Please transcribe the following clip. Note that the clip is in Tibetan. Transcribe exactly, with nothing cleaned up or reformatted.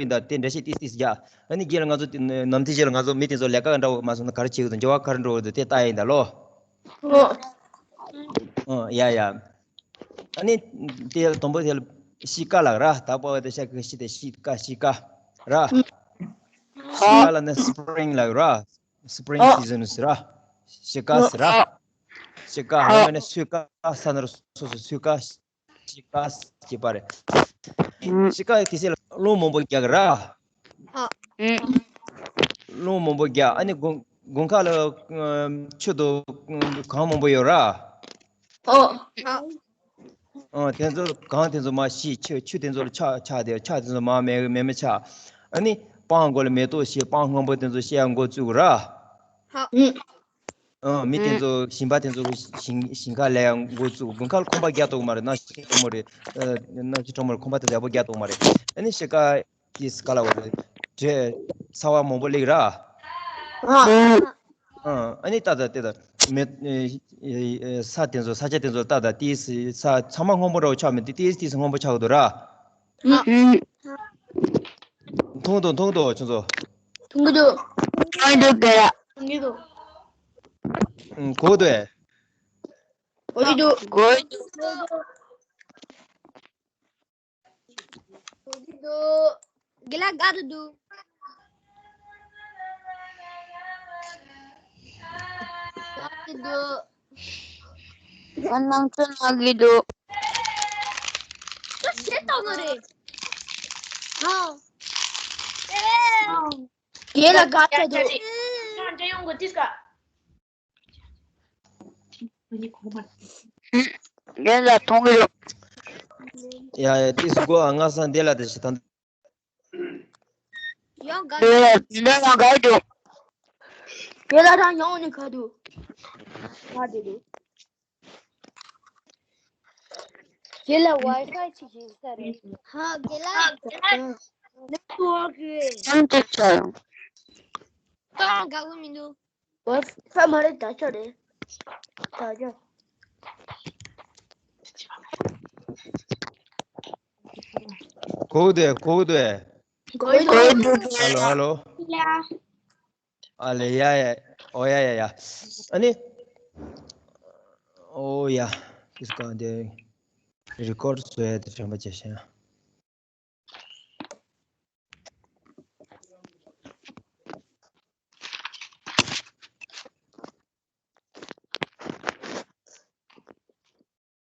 ཡིན་ད། དེ་འགྲེལ་བཤད་ཏིས་ཏིས་རྒྱག་ཨ་ནི་རྗེས་ལ་ང་ཚོ་དེ་ནམ་དེ་རྗེས་ལ་ང་ཚོ་མི་དེ་ཚོ་ལས་ཀ་འདྲ་བོ་མ་སོང་ན་ག་རེ་བྱེད་དགོས་འདུག་འགྱུར་བ་ག་རེ་འགྲོ་གི་འདུག་དེ་ལྟ་ཡིན་ད་ལོ། ཨོ། ཨོ་ཡ་ཡ། ཨ་ནི་དེ་དང་པོ་དེ་ལ་ཤི་ཀ་ལགས་ར། ད་པ་བ་དེ་ཤ་ཀ་ཤི་དེ་ཤི་ཀ་ཤི་ཀ་ར། ཤི་ཀ་ལ་ནི་སི་པྲིང་ལགས་ར། སི་པྲིང་སི་ཛན་ཟེར་ར། ཤི་ཀ་ཟེར་ར། ཤི་ཀ་ཧ་ལམ་ནི་སོས་ཀ་ས་ན་རུ་སོ་སོ་སོས་ཀ་ཤི་ཀ་སྐྱེས་པ་རེད། ཤི་ཀ་དེ་ཚེ་ལ་རླུང་མང་པོ་རྒྱག་གི་ར། རླུང་མང་པོ་རྒྱག་ཨ་ནི་དགུན་དགུན་ཁ་ལ་ཆུ་དང་གངས་མང་པོ་ཡོད་ར། ཨ་དེ་ཚོ་གངས་དེ་ཚོ་མར་ཤི། ཆུ་ཆུ་དེ་ཚོ་ལ་ཆག་ཆག་དེ་ཆག་དེ་ཚོ་མར་མེ་མེ་མེ་ཆག་ཨ་ནི་སྤང་མགོ་ལ་མེ་ཏོག་སྐྱེས། སྤང་སྔོན་པོ་དེ་ཚོ་སྐྱེ་འགོ་བཙུགས་ར། ཨ་མི་དེ་ཚོ་ཞིང་པ་དེ་ཚོ་ཞིང་ཞིང་ཁ་ལས་འགོ་བཙུགས། དགུན་ཁ་ལ་ཁང་པ་རྒྱག་ཐུབ་མ་རེད། གནམ་གཤིས་གྲང་མོ་རེད། ཨ་གནམ་གཤིས་གྲང་མོ་རེད། ཁང་པ་དེ་ཚོ་ཡག་པོ་རྒྱག་ཐུབ་མ་རེད། ཨ་ནི་ཤི་ཀ་དེ་ག་ལ་བ་རེད། དྲེ་ཚ་བ་མང་པོ་སླེབས་ར། ཨ་ཨ་ནི་ལྟ་ད་ལྟ་ད་མེ་ཨེ་ས་དེ་ཚོ་ས་ཆ་དེ་ཚོ་ལྟ་ད་དེ་ས་ཚང་མ་སྔོན་པོ་འདྲ་བོ་ཆགས་མེད་དེ་ཏིས་ཏིས་སྔོན་པོ་ཆགས་འདུག་ར། མཐོང་འདུག་མཐོང་འདུག་ཁྱོད་ཚོ། མཐོང་གི་འདུག་མཐོང་གི་འདུག་ག་ར། མཐོང་གི་འདུག་ཨང་གོ་འདུག་གས། གོ་གི་འདུག་གོ་གི་འདུག་གོ་གི་འདུག་དགེ་ལགས་དགའ་འདུག་དགའ་འདུག་ང་ནང་ཚོ་ལ་གི་འདུག་ཁྱོད་ཤེས་ཐུབ་ནི་རེད། ཧ། དེ་ལ་དགའ་ཚ་འདུག་ཁྱོད་འདྲེ་ཡོང་གི་ཏིས་ཀ་དེ་ལ་མཐོང་གི་ཡོད། ཡ་ཡ་ཏིས་གོ་ཨ་ང་ས་འདི་ལ་དེ་ཞིག་དང་། ཡང་དགའ་དེ་ལ་དེ་ལ་ཡང་དགའ་འདུག་དེ་ལ་རང་ཡང་ནི་ག་འདུག་ག་དེ་འདུག་དེ་ལ་ཝའི་ཕའི་ཅིག་ཡིན་ས་རེད། ཧ་དེ་ལ་ནེ་ཊི་ཝརྐ་རེད། ཡང་ཏིས་ཆ་ཡང་། ད་དགའ་གི་མི་འདུག་ཝའི་ཕའི་མ་རེད། ད་ཆ་རེད། ད་ཆ། གོ་དེ་གོ་དེ། གོ་དེ། ཧ་ལོ་ཧ་ལོ། ཨ་ལེ་ཡ་ཡ། ཨོ་ཡ་ཡ་ཡ། ཨ་ནི། ཨོ་ཡ། ཏིས་ཀ་དེ་རི་ཀོཌ་བཟོ་ཡ་དེ་དྲན་པ་བྱས་ཤག